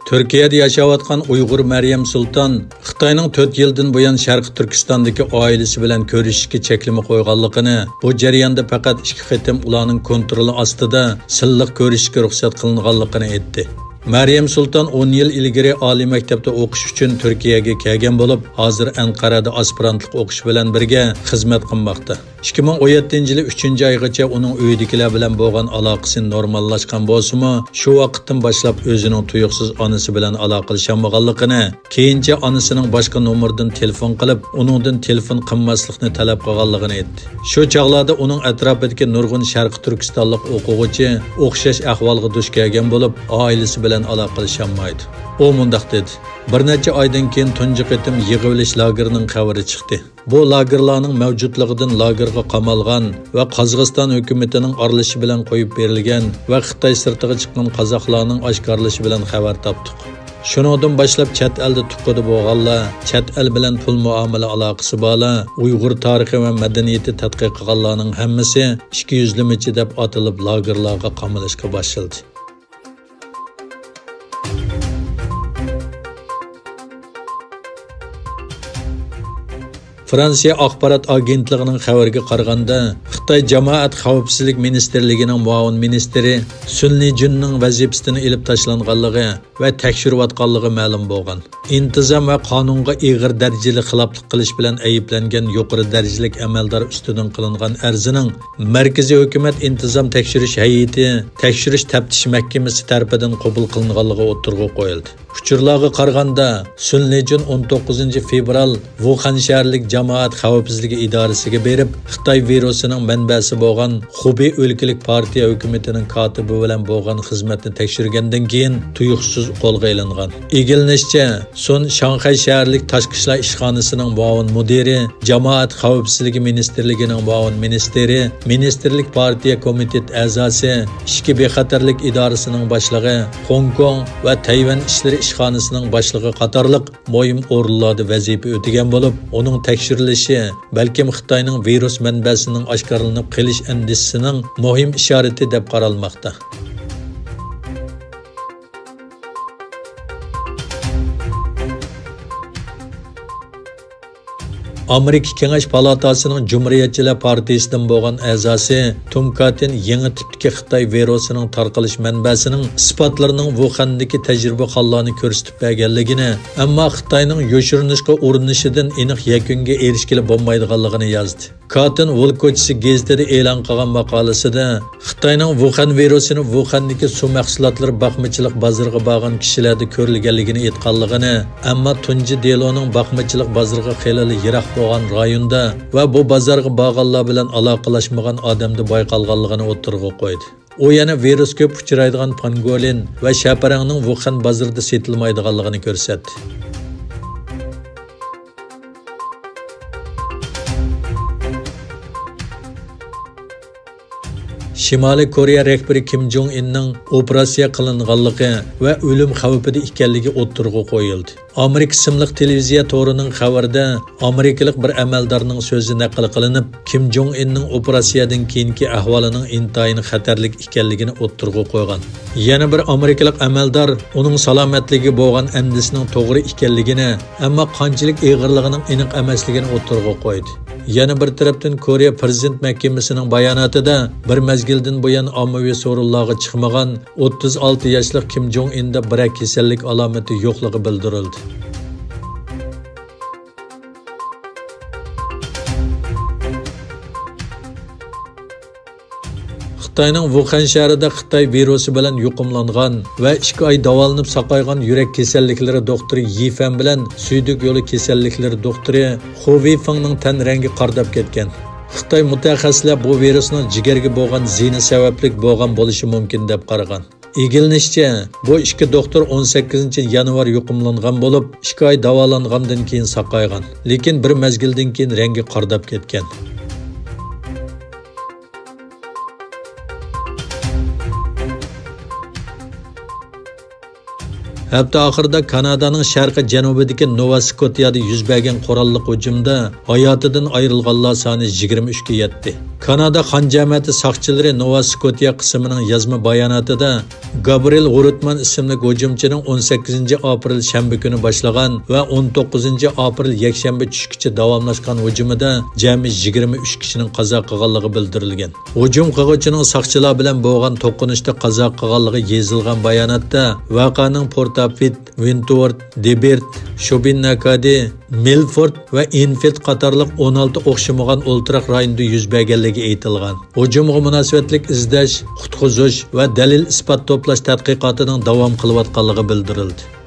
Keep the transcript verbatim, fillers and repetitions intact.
تۈركىيەدە ياشاۋاتقان ئۇيغۇر مەريەم سۇلتان خىتاينىڭ تۆت يىلدىن بۇيان شەرقىي تۈركىستاندىكى ئائىلىسى بىلەن كۆرۈشۈشكە چەكلىمە قويغانلىقىنى، بۇ جەرياندا پەقەت ئىككى قېتىم ئۇلارنىڭ كونترولى ئاستىدا سىرلىق كۆرۈشۈشكە رۇخسەت قىلىنغانلىقىنى ئېيتتى. مەريەم سۇلتان ئون يىل ئىلگىرى ئالىي مەكتەپتە ئوقۇش ئۈچۈن تۈركىيەگە كەلگەن بولۇپ، ھازىر ئەنقەرەدە ئاسپىرانتلىق ئوقۇش بىلەن بىرگە خىزمەت قىلماقتا. ئىككى مىڭ ئون يەتتىنچى يىلى ئۈچىنچى ئايغىچە ئۇنىڭ ئۆيىدىكىلەر بىلەن بولغان ئالاقىسى نورماللاشقان بولسىمۇ، شۇ ۋاقىتتىن باشلاپ ئۆزىنىڭ تۇيۇقسىز ئانىسى بىلەن ئالاقىلىشالمىغانلىقىنى، كېيىنچە ئانىسىنىڭ باشقا نومۇردىن تېلېفون قىلىپ، ئۇنىڭدىن تېلېفون قىلماسلىقنى تەلەپ قىلغانلىقىنى ئېيتتى. شۇ چاغلاردا ئۇنىڭ ئەتراپىدىكى نۇرغۇن شەرقىي تۈركىستانلىق ئوقۇغۇچى ئوخشاش ئەھۋالغا دۇچ كەلگەن بولۇپ، ئائىلىسى بىلەن ئالاقىلىشالمايدۇ. ئۇ مۇنداق دېدى، بىر نەچچە ئايدىن كېيىن تۇنجى قېتىم يىغىۋېلىش لاگېرىنىڭ خەۋىرى چىقتى. بۇ لاگېرلارنىڭ مەۋجۇتلۇقىدىن لاگېرغا قامالغان ۋە قازاقىستان ھۆكۈمىتىنىڭ ئارىلىشىشى بىلەن قويۇپ بېرىلگەن ۋە خىتاي سىرتىغا چىققان قازاقلارنىڭ ئاشكارىلىشى بىلەن خەۋەر تاپتۇق. شۇنىڭدىن باشلاپ چەت ئەلدە تۇغقىنى بولغانلار، چەت ئەل بىلەن پۇل مۇئامىلە ئالاقىسى بارلار، ئۇيغۇر تارىخى ۋە مەدەنىيىتى تەتقىق قىلغانلارنىڭ ھەممىسى ئىككى يۈزلىمىچى دەپ ئاتىلىپ، لاگېرلارغا قامىلىشقا باشلىدى. فرانسىيە ئاخبارات ئاگېنتلىقىنىڭ خەۋىرىگە قارىغاندا، خىتاي جامائەت خەۋپسىزلىك مىنىستىرلىكىنىڭ مۇئاۋىن مىنىستىرى سۈن لىجۈننىڭ ۋەزىپىسىدىن ئېلىپ تاشلانغانلىقى ۋە تەكشۈرۈۋاتقانلىقى مەلۇم بولغان. ئىنتىزام ۋە قانۇنغا ئېغىر دەرىجىلىك خىلاپلىق قىلىش بىلەن ئەيىبلەنگەن يۇقىرى دەرىجىلىك ئەمەلدار ئۈستىدىن قىلىنغان ئەرزنىڭ مەركىزىي ھۆكۈمەت ئىنتىزام تەكشۈرۈش ھەيئىتى تەكشۈرۈش تەپتىش مەھكىمىسى تەرىپىدىن قوبۇل قىلىنغانلىقى ئوتتۇرىغا قويۇلدى. ئۇچۇرلارغا قارىغاندا، سۈن لىجۈن ئون توققۇزىنچى فېۋرال ۋۇخەن شەھەرلىك جامائەت خەۋپسىزلىكى ئىدارىسىگە بېرىپ، خىتاي ۋىرۇسىنىڭ مەنبەسى بولغان خۇبېي ئۆلكىلىك پارتىيە ھۆكۈمىتىنىڭ كاتىپى بىلەن بولغان خىزمەتنى تەكشۈرگەندىن كېيىن، تۇيۇقسىز قولغا ئېلىنغان. ئىگىلىنىشىچە، سۈن شاڭخەي شەھەرلىك تاشقى ئىشلار ئىشخانىسىنىڭ مۇئاۋىن مۇدىرى، جامائەت خەۋپسىزلىكى مىنىستىرلىكىنىڭ مۇئاۋىن مىنىستىرى، مىنىستىرلىك پارتىيە كومىتېت ئەزاسى، ئىچكى بىخەتەرلىك ئىدارىسىنىڭ باشلىقى، خوڭكوڭ ۋە تەيۋەن ئىشلىرى ئىشخانىسىنىڭ باشلىقى قاتارلىق مۇھىم ئورۇنلاردا ۋەزىپە ئۆتىگەن بولۇپ، ئۇنىڭ تەكشۈرۈلۈشى بەلكىم خىتاينىڭ ۋىرۇس مەنبەسىنىڭ ئاشكارىلىنىپ قېلىش ئەندىشىسىنىڭ مۇھىم ئىشارىتى دەپ قارالماقتا. ئامېرىكا كېڭەش پالاتاسىنىڭ جۇمھۇرىيەتچىلەر پارتىيىسىدىن بولغان ئەزاسى توم كاتىن يېڭى تىپتىكى خىتاي ۋىرۇسىنىڭ تارقىلىش مەنبەسىنىڭ ئىسپاتلىرىنىڭ ۋۇخەندىكى تەجرىبىخانىلارنى كۆرسىتىپ بەرگەنلىكىنى، ئەمما خىتاينىڭ يوشۇرۇنۇشقا ئۇرۇنۇشىدىن ئېنىق يەكۈنگە ئېرىشكىلى بولمايدىغانلىقىنى يازدى. كاتىن ۋول كوچىسى گېزىتىدە ئېلان قىلغان ماقالىسىدە، خىتاينىڭ ۋۇخەن ۋىرۇسىنى ۋۇخەندىكى سۇ مەھسۇلاتلىرى باقمىچىلىق بازىرىغا بارغان كىشىلەردە كۆرۈلگەنلىكىنى ئېيتقانلىقىنى، ئەمما تۇنجى دېلونىڭ باقمىچىلىق بازىرىغا خېلىلا يىراق بولغان رايوندا ۋە بۇ بازارغا بارغانلار بىلەن ئالاقىلاشمىغان ئادەمدە بايقالغانلىقىنى ئوتتۇرىغا قويدى. ئۇ يەنە ۋىرۇس كۆپ ئۇچرايدىغان پانگولىن ۋە شەپەرەڭنىڭ ۋۇخەن بازىرىدا سېتىلمايدىغانلىقىنى كۆرسەتتى. شىمالىي كورېيە رەھبىرى كىم جوڭ ئىننىڭ ئوپېراتسىيە قىلىنغانلىقى ۋە ئۆلۈم خەۋپىدە ئىكەنلىكى ئوتتۇرىغا قويۇلدى. ئامېرىكا ئىسىملىق تېلېۋىزىيە تورىنىڭ خەۋىرىدە ئامېرىكىلىق بىر ئەمەلدارنىڭ سۆزى نەقىل قىلىنىپ، كىم جوڭ ئىننىڭ ئوپېراتسىيەدىن كېيىنكى ئەھۋالىنىڭ ئىنتايىن خەتەرلىك ئىكەنلىكىنى ئوتتۇرىغا قويغان. يەنە بىر ئامېرىكىلىق ئەمەلدار ئۇنىڭ سالامەتلىكىگە بولغان ئەندىشىنىڭ توغرا ئىكەنلىكىنى، ئەمما قانچىلىك ئېغىرلىقىنىڭ ئېنىق ئەمەسلىكىنى ئوتتۇرىغا قويدى. يەنە بىر تەرەپتىن، كورېيە پىرېزىدېنت مەھكىمىسىنىڭ باياناتىدا بىر مەزگىلدىن بۇيان ئاممىۋى سورۇنلارغا چىقمىغان ئوتتۇز ئالتە ياشلىق كىم جوڭ ئىندا بىرەر كېسەللىك ئالامىتى يوقلۇقى بىلدۈرۈلدى. خىتاينىڭ ۋۇخەن شەھىرىدە خىتاي ۋىرۇسى بىلەن يۇقۇملانغان ۋە ئىككى ئاي داۋالىنىپ ساقايغان يۈرەك كېسەللىكلىرى دوختۇرى يى فەن بىلەن سۈيدۈك يولى كېسەللىكلىرى دوختۇرى خۇ ۋېيفېڭنىڭ تەن رەڭگى قارىداپ كەتكەن. خىتاي مۇتەخەسسىسلەر بۇ ۋىرۇسنىڭ جىگەرگە بولغان زىيىنى سەۋەبلىك بولغان بولۇشى مۇمكىن دەپ قارىغان. ئىگىلىنىشىچە، بۇ ئىككى دوختۇر ئون سەككىزىنچى يانۋار يۇقۇملانغان بولۇپ، ئىككى ئاي داۋالانغاندىن كېيىن ساقايغان، لېكىن بىر مەزگىلدىن كېيىن رەڭگى قارىداپ كەتكەن. ھەپتە ئاخىرىدا كانادانىڭ شەرقىي جەنۇبىدىكى نوۋا سكوتىيادا يۈز بەرگەن قوراللىق ھۇجۇمدا ھاياتىدىن ئايرىلغانلار سانى يىگىرمە ئۈچكە يەتتى. كانادا خان جەمەتى ساقچىلىرى نوۋا سكوتىيا قىسمىنىڭ يازما باياناتىدا، گابرىئېل غۇرتمان ئىسىملىك ھۇجۇمچىنىڭ ئون سەككىزىنچى ئاپرېل شەنبە كۈنى باشلىغان ۋە ئون توققۇزىنچى ئاپرېل يەكشەنبە چۈشكىچە داۋاملاشقان ھۇجۇمىدا جەمئىي يىگىرمە ئۈچ كىشىنىڭ قازا قىلغانلىقى بىلدۈرۈلگەن. ھۇجۇم قىلغۇچىنىڭ ساقچىلار بىلەن بولغان توقۇنۇشتا قازا قىلغانلىقى يېزىلغان باياناتتا، ۋەقەنىڭ پورتاپىت، ۋىنتورد، دېبېرت، شوبىن ناكادى، مىلفورد ۋە ئېنفىلد قاتارلىق ئون ئالتە ئوخشىمىغان ئولتۇراق رايونىدا يۈز بەرگەنلىكى ئېيتىلغان. ھۇجۇمغا مۇناسىۋەتلىك ئىزدەش، قۇتقۇزۇش ۋە دەلىل-ئىسپات توپلاش تەتقىقاتىنىڭ داۋام قىلىۋاتقانلىقى بىلدۈرۈلدى.